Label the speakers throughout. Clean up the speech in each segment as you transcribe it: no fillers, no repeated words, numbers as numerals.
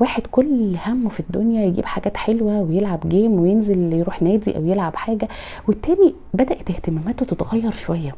Speaker 1: واحد كل همه في الدنيا يجيب حاجات حلوة ويلعب game وينزل يروح نادي او يلعب حاجة، والتاني بدات اهتماماته تتغير شوية.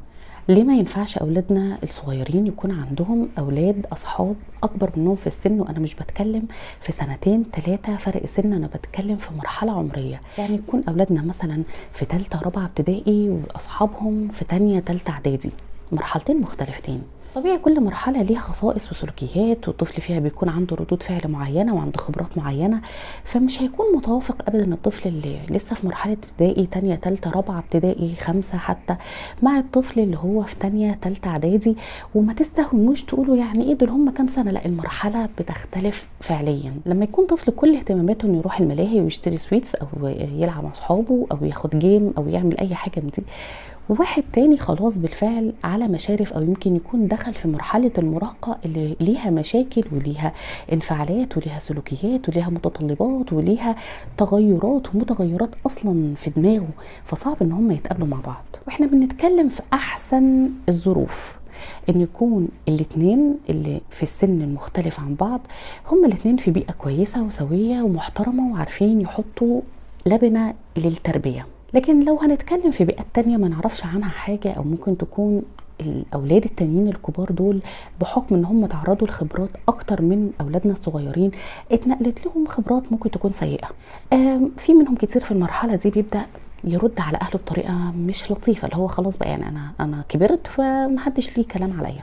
Speaker 1: ليه ما ينفعش اولادنا الصغيرين يكون عندهم اولاد اصحاب اكبر منهم في السن؟ وانا مش بتكلم في سنتين 3 فرق سن، انا بتكلم في مرحلة عمرية. يعني يكون اولادنا مثلا في 3 4 ابتدائي واصحابهم في 2 3 اعدادي، مرحلتين مختلفتين. طبيعي كل مرحلة ليها خصائص وسلوكيات، والطفل فيها بيكون عنده ردود فعل معينة وعنده خبرات معينة، فمش هيكون متوافق أبدا الطفل اللي لسه في مرحلة ابتدائي 2 3 4 ابتدائي 5 حتى مع الطفل اللي هو في 2 3 اعدادي. وما تستهونوش تقولوا يعني ايه دول هم كام سنة، لا المرحلة بتختلف فعليا. لما يكون طفل كل اهتماماته انه يروح الملاهي ويشتري sweets او يلعب مع اصحابه او ياخد game او يعمل اي حاجة من دي، وواحد تاني خلاص بالفعل على مشارف او يمكن يكون دخل في مرحلة المراهقة اللي ليها مشاكل وليها انفعالات وليها سلوكيات وليها متطلبات وليها تغيرات ومتغيرات اصلا في دماغه، فصعب ان هم يتقابلوا مع بعض. واحنا بنتكلم في احسن الظروف ان يكون الاتنين اللي في السن المختلف عن بعض هم الاتنين في بيئة كويسة وسوية ومحترمة وعارفين يحطوا لبنة للتربية. لكن لو هنتكلم في بيئات تانية ما نعرفش عنها حاجة، او ممكن تكون الاولاد التانيين الكبار دول بحكم ان هم تعرضوا لخبرات اكتر من اولادنا الصغيرين اتنقلت لهم خبرات ممكن تكون سيئة. في منهم كتير في المرحلة دي بيبدأ يرد على اهله بطريقة مش لطيفة، اللي هو خلاص بقى يعني انا كبرت فمحدش ليه كلام عليا.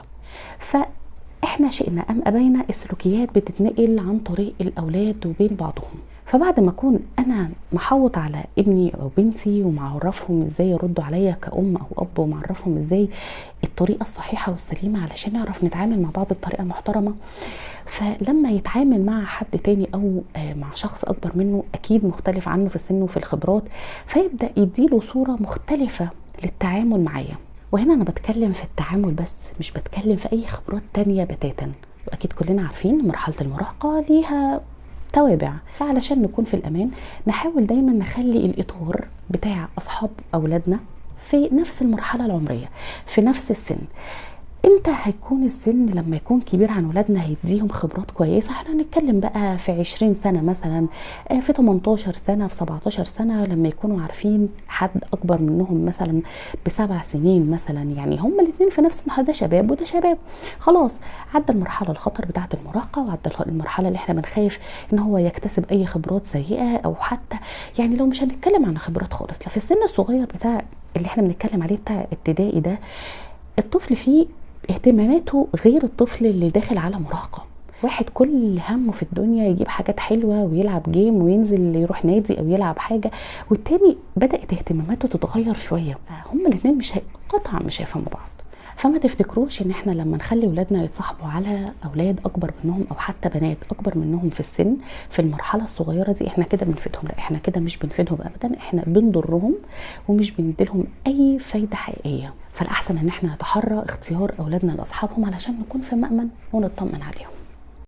Speaker 1: فاحنا شئنا ام ابينا السلوكيات بتتنقل عن طريق الاولاد وبين بعضهم. فبعد ما اكون انا محوط على ابني او بنتي ومعرفهم ازاي يردوا عليا كأم او اب، ومعرفهم ازاي الطريقة الصحيحة والسليمه علشان نعرف نتعامل مع بعض بطريقة محترمه، فلما يتعامل مع حد تاني او مع شخص اكبر منه اكيد مختلف عنه في السن وفي الخبرات، فيبدا يديله صوره مختلفة للتعامل معايا. وهنا انا بتكلم في التعامل بس، مش بتكلم في اي خبرات تانية بتاتا. واكيد كلنا عارفين مرحلة المراهقة ليها توابع، فعلشان نكون في الأمان نحاول دايما نخلي الإطار بتاع أصحاب أولادنا في نفس المرحلة العمرية في نفس السن. امتى هيكون السن لما يكون كبير عن ولادنا هيديهم خبرات كويسة؟ احنا هنتكلم بقى في 20 سنة مثلا، في 18 سنة، في 17 سنة، لما يكونوا عارفين حد اكبر منهم مثلا ب7 سنين مثلا، يعني هما الاثنين في نفس المرحلة، ده شباب وده شباب، خلاص عدى المرحلة الخطر بتاعة المراهقة وعدى المرحلة اللي احنا بنخاف ان هو يكتسب اي خبرات سيئة، او حتى يعني لو مش هنتكلم عن خبرات خالص، لا في السن الصغير بتاع اللي احنا بنتكلم عليه بتاع ابتدائي ده الطفل فيه اهتماماته غير الطفل اللي داخل على مراهقة. واحد كل همه في الدنيا يجيب حاجات حلوة ويلعب game وينزل يروح نادي او يلعب حاجة، والتاني بدأت اهتماماته تتغير شوية، فهم الاثنين مش قطعا مش هيفهموا بعض. فما تفتكروش ان احنا لما نخلي ولادنا يتصاحبوا على اولاد اكبر منهم او حتى بنات اكبر منهم في السن في المرحلة الصغيرة دي احنا كده بنفيدهم، لا احنا كده مش بنفيدهم ابدا، احنا بنضرهم ومش بنديلهم اي فايده حقيقية. فالاحسن ان احنا نتحرى اختيار اولادنا لاصحابهم علشان نكون في مأمن ونطمن عليهم.